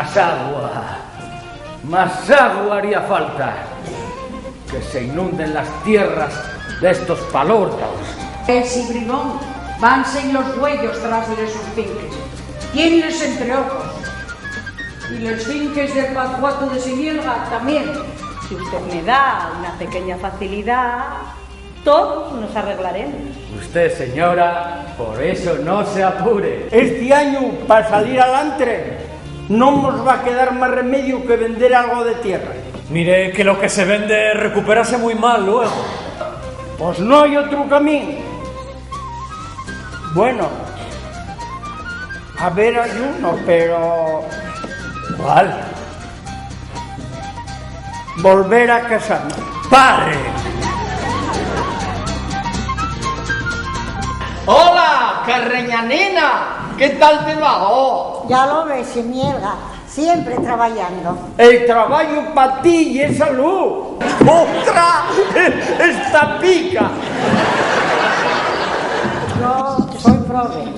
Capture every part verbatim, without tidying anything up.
Más agua, más agua haría falta. Que se inunden las tierras d'estos palórtaos. Esi bribón, vanse los güeyos tras de les sus finques. Tienles entre ojos. Y les finques del Pascuato de Simielga tamién. Si usted me da una pequeña facilidad, todos nos arreglaremos. Usted, señora, por eso no se apure. Esti añu, pa salir alantre, non mos va quedar más remediu que vender algo de tierra. Mire que lo que se vende recupérase mui mal luego. Pos no hai otru camín. Bueno, a ver, hai uno, pero... ¿Cuál? Volver a casarme. ¡Padre! Hola, carreña nena, ¿qué tal te va? Oh. Ya lo ves, Simielga, siempre trabajando. El trabajo pa ti ye salud. ¡Otra! ¡Esta pica! Yo soy prove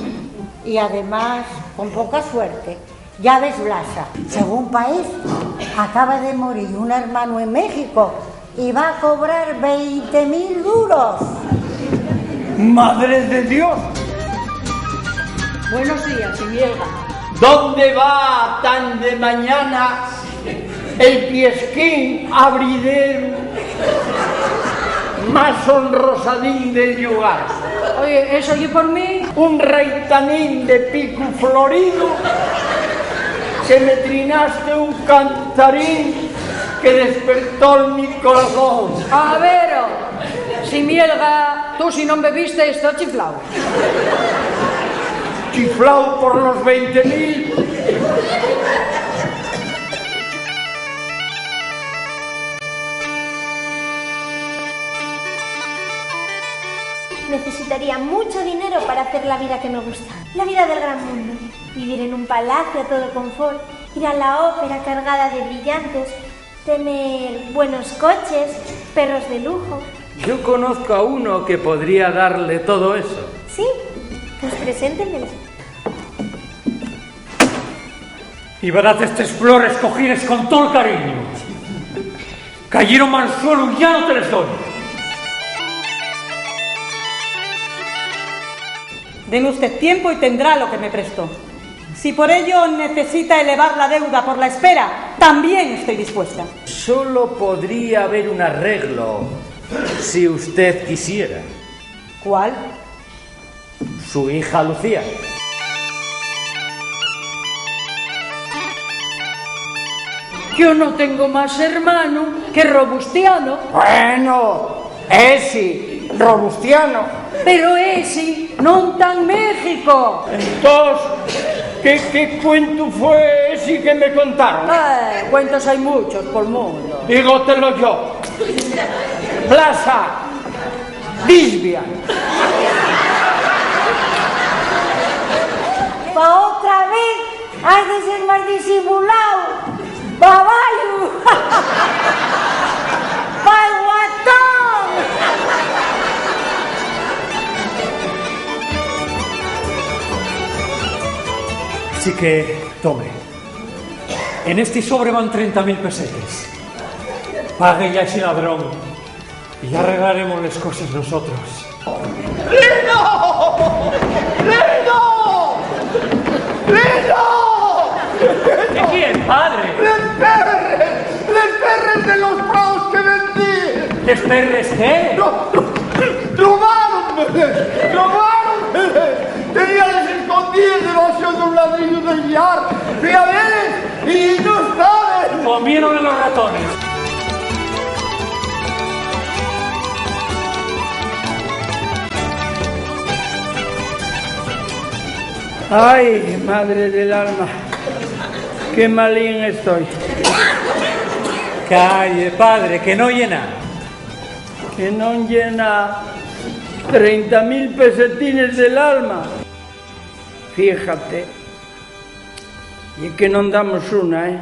y además con poca suerte. Ya ves, Blasa, según paez, acaba de morir un hermano en México y va a cobrar veinte mil duros. ¡Madre de Dios! Buenos días, Simielga. ¿Dónde va tan de mañana el piesquín abridero más honrosadín del llugar? Oye, ¿eso ye por mí? Un reitanín de picu florido que me trinaste un cantarín que despertó'l mi corazón. A ver, oh, Simielga, tú si non bebiste, estás chiflao. Chiflao por los veinte mil. Necesitaría mucho dinero para hacer la vida que me gusta, la vida del gran mundo. Vivir en un palacio a todo confort, ir a la ópera cargada de brillantes, tener buenos coches, perros de lujo. Yo conozco a uno que podría darle todo eso. ¿Sí? Pues preséntemelo. Y verdad, estes flores cogíles con tol cariño. Cayeron al suelo y ya no te les doy. Deme usted tiempo y tendrá lo que me prestó. Si por ello necesita elevar la deuda por la espera, también estoy dispuesta. Solo podría haber un arreglo si usted quisiera. ¿Cuál? Su hija Lucía. Yo no tengo más hermano que Robustiano. Bueno, esi, Robustiano. Pero esi non ta en México. Entós, ¿qué, qué cuentu fue esi que me contaron? Eh, cuentos hay muchos pol mundo. Dígotelo yo. Blasa, bisbia. Pa otra vez has de ser más disimulao. Babayu. Pal guatón. Así que, tome. En esti sobre van trenta mil pesetes. Págueya a esi ladrón y arreglaremos les coses nosotros. ¡Lino! ¡Lino! ¡Lino! ¿De quién, padre? ¡Les perres! ¡Les perres de los praos que vendí! ¿Les perres qué? ¡No, no! ¡Robáronme! ¡Robáronme! Teníales escondíes debaxo d'un ladriyu del llar. Fui a veles y no estaben. Comieron a los ratones. Ay, madre del alma, qué malín estoy. Calle, padre, que no llena. Que non llena trenta mil pesetines del alma. Fíjate, y que non damos una, ¿eh?